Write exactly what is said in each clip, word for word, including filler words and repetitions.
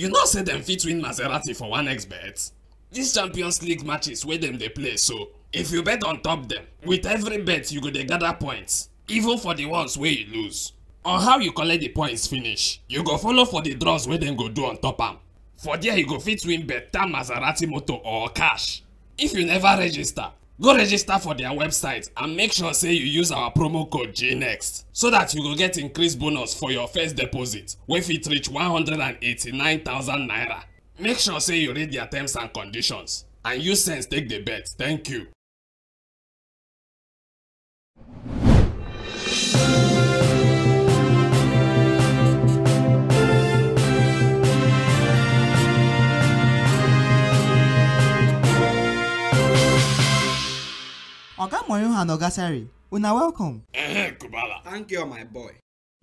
You know say dem fit win Maserati for one X bet. These Champions League matches wey dem dey play so, if you bet on top dem, with every bet you go dey gather points, even for the ones wey you lose. On how you collect the points finish, you go follow for the draws wey dem go do on top am. For there you go fit win better Maserati motor or cash. If you never register, go register for their website and make sure say you use our promo code G next so that you go get increased bonus for your first deposit wey fit reach one hundred and eighty-nine thousand naira. Make sure say you read their terms and conditions and use sense take the bet. Thank you. Oga Mourinho and Oga Sarri, una welcome. Ehen, Kubala. Thank you, my boy.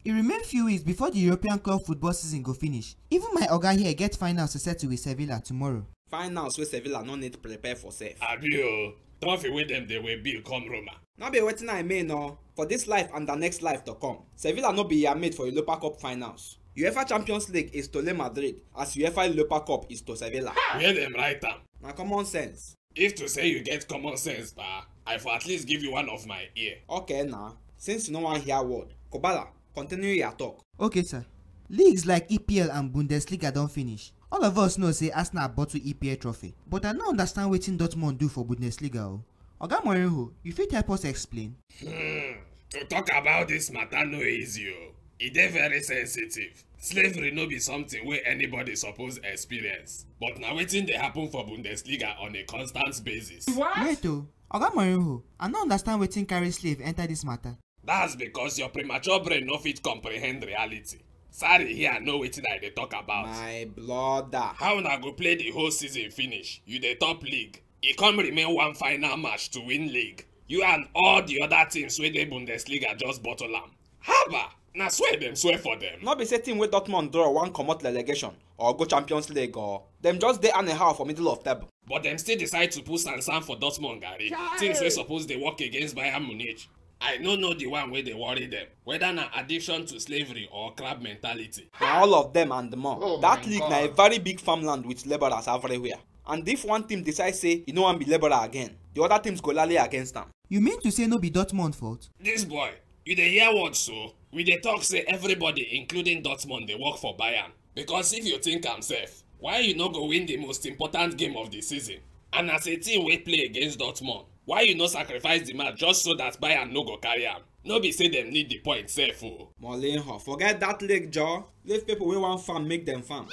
E remain few weeks before the European club football season go finish. Even my oga here get finals to settle with Sevilla tomorrow. Finals wey Sevilla no need prepare for sef. Abi o, trophy wey dem dey wey bill come Roma. No be wetin I mean o. For this life and the next life to come, Sevilla no be ya mate for Europa Cup finals. UEFA Champions League is to Real Madrid as UEFA Europa Cup is to Sevilla. Where dem write am? Na common sense. If to say you get common sense ba, I for at least give you one of my ear. Okay na, since you no wan hear word, Kobala, continue your talk. Okay sir, leagues like E P L and Bundesliga don finish. All of us know say Arsenal bottle E P L trophy, but I no understand wetin Dortmund do for Bundesliga o. Oga Mourinho, you fit help us explain? Hmm, to talk about this matter no easy o. E dey very sensitive. Slavery no be something wey anybody suppose experience, but na wetin dey happen for Bundesliga on a constant basis. Wait o, Oga Mourinho, I no understand wetin carry slave enter this matter. That's because your premature brain no fit comprehend reality. Sorry, here know wetin I dey talk about. My brother. How una go play the whole season finish? You dey top league. E come remain one final match to win league. You and all the other teams wey dey Bundesliga just bottle am. Haba! Na swear dem swear for dem. No be say team wey Dortmund draw wan comot relegation or go Champions League or dem just dey anyhow for middle of table. But dem still decide to put Sansan for Dortmund garri, things wey suppose dey work against Bayern Munich. I no know the one wey dey worry dem, whether na addiction to slavery or crab mentality. Na all of dem and more. Oh that league God. Na a very big farmland with labourers everywhere. And if one team decide say e no wan be labourer again, the other teams go rally against am. You mean to say no be Dortmund fault? This boy, you dey hear word so? We dey talk say everybody including Dortmund dey work for Bayern. Because if you think am sef, why you no go win the most important game of the season? And as a team wey play against Dortmund, why you no sacrifice the match just so that Bayern no go carry am? No be say dem need the point sef o. Mourinho, forget that league, Joe. Leave people wey wan farm make dem farm.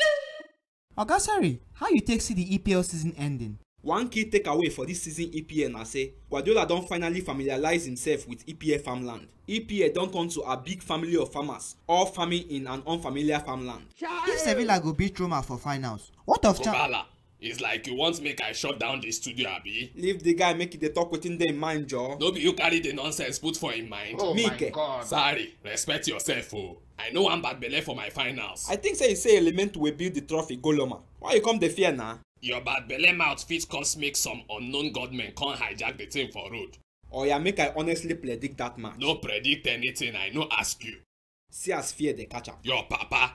Oga Sarri, how you take see the E P L season ending? One key takeaway for this season E P L na say Guardiola don finally familiarize himself with E P L farmland. E P L don turn to a big family of farmers, all farming in an unfamiliar farmland. If Sevilla go beat Roma for finals, what of Champions League? It's like you want make I shut down the studio, abi? Leave the guy make e dey talk wetin dey im mind, Joe. No be you carry the nonsense put for im mind. Oh Mike. My God. Sorry, respect yourself o. I no wan bad belle for my finals. I think say you say element wey build the trophy go Loma. Why you come dey fear na? Your bad belle mouth fit cause make some unknown gunmen come hijack the thing for road. Oya, make I honestly predict that match. No predict anything, I no ask you. See as fear dey catch am. Your papa.